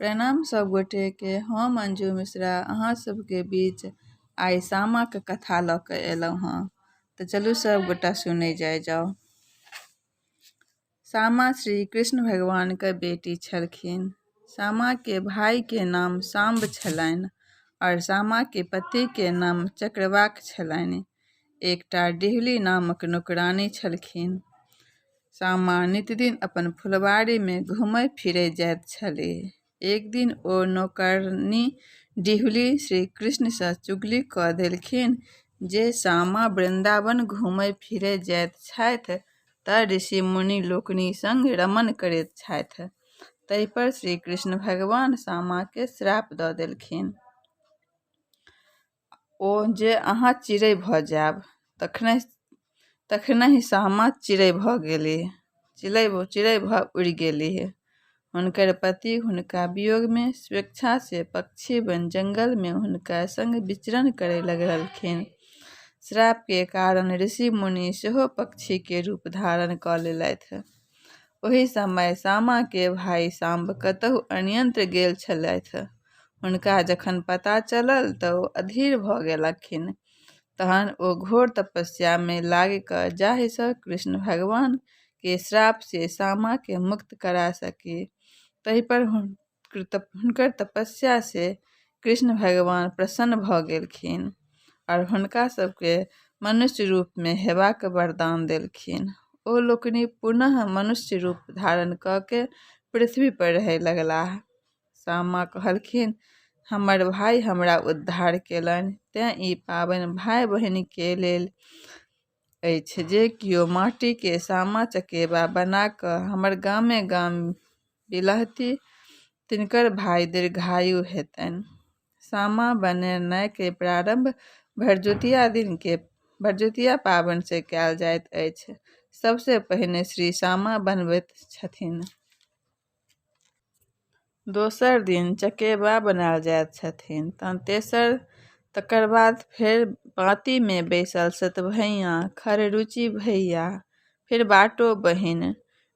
प्रणाम सब गोटेके, हम अंजू मिश्रा अहाँ सबके बीच आइ सामाके कथा लऽ कऽ एलहुँ हँ। तऽ चलू सब गोटा सुनै जाइ जाउ। सामा श्री कृष्ण भगवानके बेटी छलखिन। सामाके भाईके नाम साम्ब छलनि आओर सामाके पतिके नाम चक्रवाक छलनि। एकटा डिहली नामक नौकरानी छलखिन। सामा नितदिन अपन फुलवारीमे घुमय फिरय जाइत छलीह। एक दिन ओ नौकरनी डिहुली श्री कृष्णसँ चुगली कऽ देलखिन जे सामा वृन्दावन घुमय फिरय जाइत छथि तऽ ऋषि मुनि लोकनि संग रमण करैत छथि। ताहिपर श्री कृष्ण भगवान सामाके श्राप दऽ देलखिन ओ जे अहाँ चिड़ै भऽ जायब। तखनहि सामा चिड़ै भऽ गेलीह। चिड़ै भऽ उड़ि गेलीह। हुनकर पति हुनका वियोगमे स्वेच्छासँ पक्षी बनि जंगलमे हुनका संग विचरण करय लगलखिन। श्रापके कारण ऋषि मुनि सेहो पक्षीके रूप धारण कऽ लेलथि। ओहि समय सामाके भाई साम्ब कतहु अन्यत्र गेल छलथि। हुनका जखन पता चलल तऽ ओ अधीर भऽ गेलखिन। तहन ओ घोर तपस्या मे लागि कऽ जाहिसँ कृष्ण भगवान के श्राप से सामा के मुक्त करा सकी। ताहिपर हुनकर तपस्या से कृष्ण भगवान प्रसन्न भऽ गेलखिन आओर हुनका सबके मनुष्य रूपमे हेबाक वरदान देलखिन। ओ लोकनि पुनः मनुष्य रूप धारण कऽ के पृथ्वी पर रहय लगलाह। सामा कहलखिन, हमर भाइ हमरा उद्धार केलनि, तेँ ई पाबनि भाय-बहिनके लेल अछि। जे कियो माटिके सामा-चकेबा बना कऽ हमर गामे-गाम बिलहती तिनकर भाइ दीर्घायु हेतनि। सामा बनेनाइके प्रारम्भ भरदुतिया दिनके भरदुतिया पाबनिसँ कयल जाइत अछि। सबसँ पहिने श्री सामा बनबैत छथिन। दोसर दिन चकेबा बनायल जाइत छथिन। तहन तेसर तकर बाद फेर पाँतीमे बैसल सतभैया, खररुचि भैया, फेर बाटो बहिन,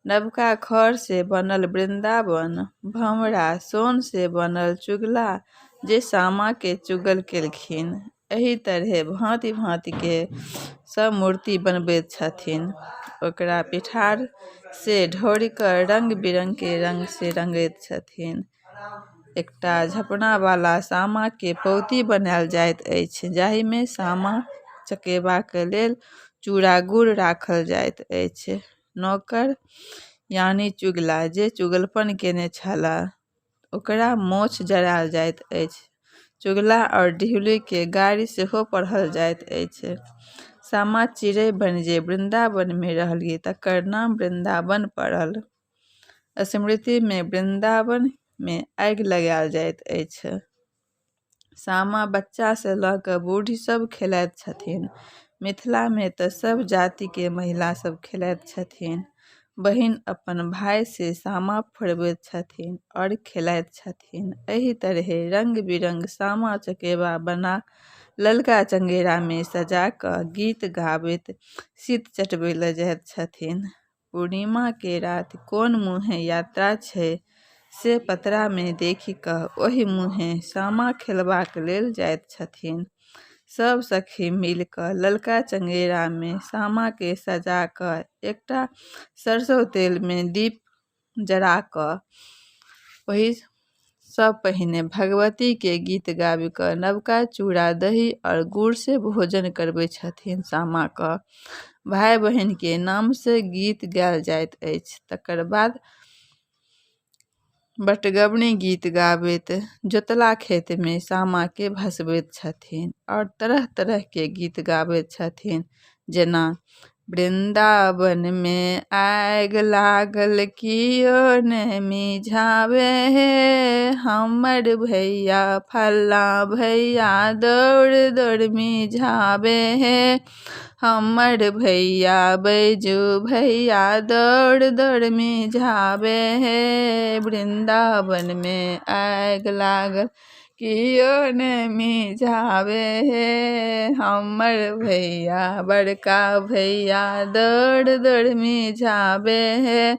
नवका खरसँ बनल वृन्दावन, भँवरा, सोनसँ बनल चुगला जे सामाके चुगल केलखिन। एहि तरहे भाँति भाँतिके सब मूर्ति बनबैत छथिन। ओकरा पिठारसँ ढौर कऽ रङ्ग बिरङ्गके रङ्गसँ रङ्गैत छथिन। एकटा झपनावला सामाके पौती बनायल जाइत अछि, जाहिमे सामा चकेबाके लेल चूड़ा गुड़ राखल जाइत अछि। नौकर यानि चुगला जे चुगलपन केने छलाह ओकरा मोछ जरायल जाइत अछि। चुगला आओर डिहुलीके गारि सेहो पढ़ल जाइत अछि। सामा चिड़ै बनि जे वृन्दावनमे रहली तकर नाम वृन्दावन पड़ल। स्मृतिमे वृन्दावनमे आगि लगायल जाइत अछि। सामा बच्चासँ लऽ कऽ बूढ़ सब खेलाइत छथिन। मिथिलामे तऽ सब जातिके महिला सब खेलाइत छथिन। बहिन अपन भायसँ सामा फोड़बैत छथिन आओर खेलाइत छथिन। एहि तरहे रङ्ग बिरङ्ग सामा चकेबा बना ललका चङ्गेरामे सजा कऽ गीत गाबैत सीत चटबै लए जाइत छथिन। पूर्णिमाके राति कोन मुँहे यात्रा छै से पतरामे देखि कऽ ओहि मुँहे सामा खेलबाक लेल जाइत छथिन। सब सखी मिल कऽ ललका चङ्गेरामे सामाके सजा कऽ एकटा सरिसो तेलमे दीप जरा कऽ ओहि सब पहिने भगवतीके गीत गाबि कऽ नवका चूड़ा दही आओर गुड़सँ भोजन करबै छथिन सामाके। भाय बहिनके नामसँ गीत गायल जाइत अछि। तकर बाद बटगबनी गीत गाबैत जोतला खेतमे सामाके भसबैत छथिन आओर तरह तरहके गीत गाबैत छथिन, जेना वृन्दावनमे आगि लागल कियो नहि मिझाबै हे, हमर भैया फल्लाँ भैया दौड़ दौड़ मिझाबै हे, हमर भैया बैजू भैया दौड़ दौड़ मिझाबे हे, वृन्दावनमे आगि लागल कियो ने मिझाबे हे। हमर भैया बड़का भैया दौड़ दौड़ मिझाबे हे,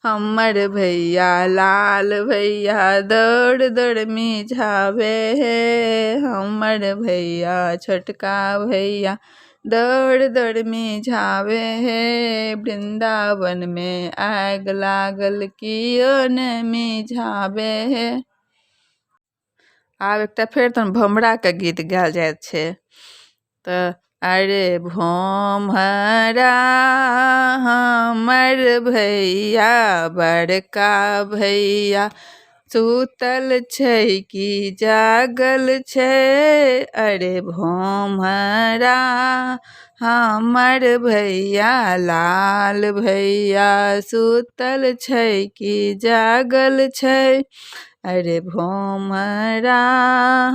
हमर भैया लाल भैया दौड़ दौड़ मिझाबे हे, हमर भैया छोटका भैया दौड़ दौड़ मिझाबे हे, वृन्दावनमे आगि लागल कियो ने मिझाबे हे। आब एकटा फेर तहन भोमराके गीत गायल जाइत छै। तऽ अरे भोमरा हमर भैया बड़का भैया सुतल छै कि जागल छै, अरे भोमरा हमर भैया लाल भैया सुतल छै कि जागल छै, अरे भोमरा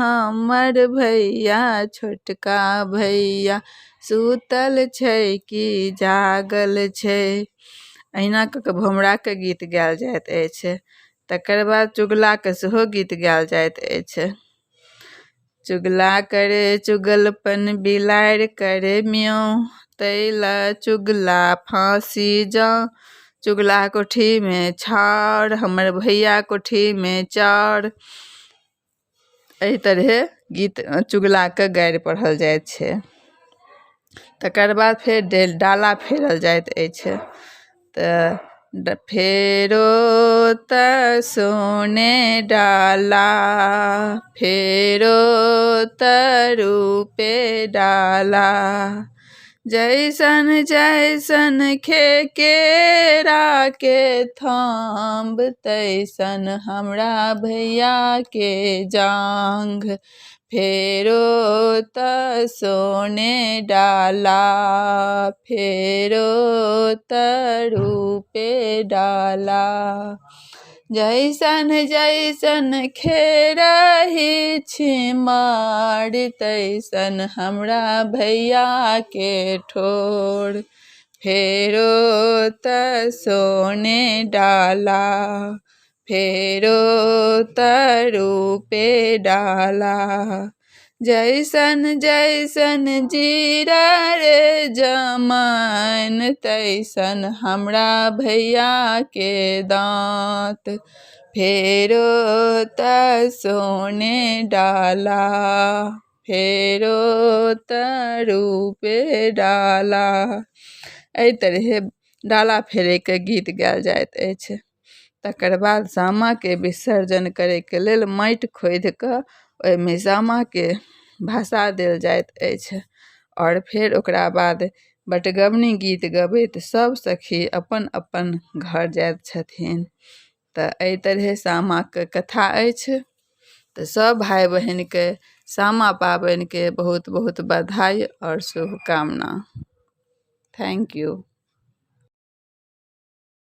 हमर भैया छोटका भैया सुतल छै कि जागल छै। अहिना कऽ कऽ भोमराके गीत गायल जाइत अछि। तकर बाद चुगलाके सेहो गीत गायल जाइत अछि। चुगला करे चुगलपन बिलाड़ि करे म्याऊँ, ताहि लए चुगला फाँसी जाउ, चुगला कोठीमे छाउर, हमर भैया कोठीमे चाउर। एहि तरहे गीत चुगलाके गारि पढ़ल जाइत छै। तकर बाद फेर डाला फेरल जाइत अछि। तऽ फेरो तऽ सोने डाला, फेरो तऽ रूपे डाला, जैसन जैसन केराके थम्भ तैसन हमरा भैयाके जाँघ, फेरो तऽ सोने डाला, फेरो तऽ रूपे डाला, जैसन जैसन खेरही छिमार तैसन हमरा भैयाके ठोर, फेरो तऽ सोने डाला, फेरो तऽ रूपे डाला, जैसन जैसन जीरा रे जमाइन तैसन हमरा भैयाके दाँत, फेरो तऽ सोने डाला, फेरो तऽ रूपे डाला। एहि तरहे डाला फेरैके गीत गायल जाइत अछि। तकर बाद सामाके विसर्जन करैके लेल माटि खोधि कऽ ओहिमे सामाके भसा देल जाइत अछि। आओर फेर ओकरा बाद बटगबनी गीत गबैत सब सखी अपन अपन घर जाइत छथिन। तऽ एहि तरहे सामाके कथा अछि। तऽ सब भाय बहिनके सामा पाबनिके बहुत बहुत बधाई आओर शुभकामना। Thank you.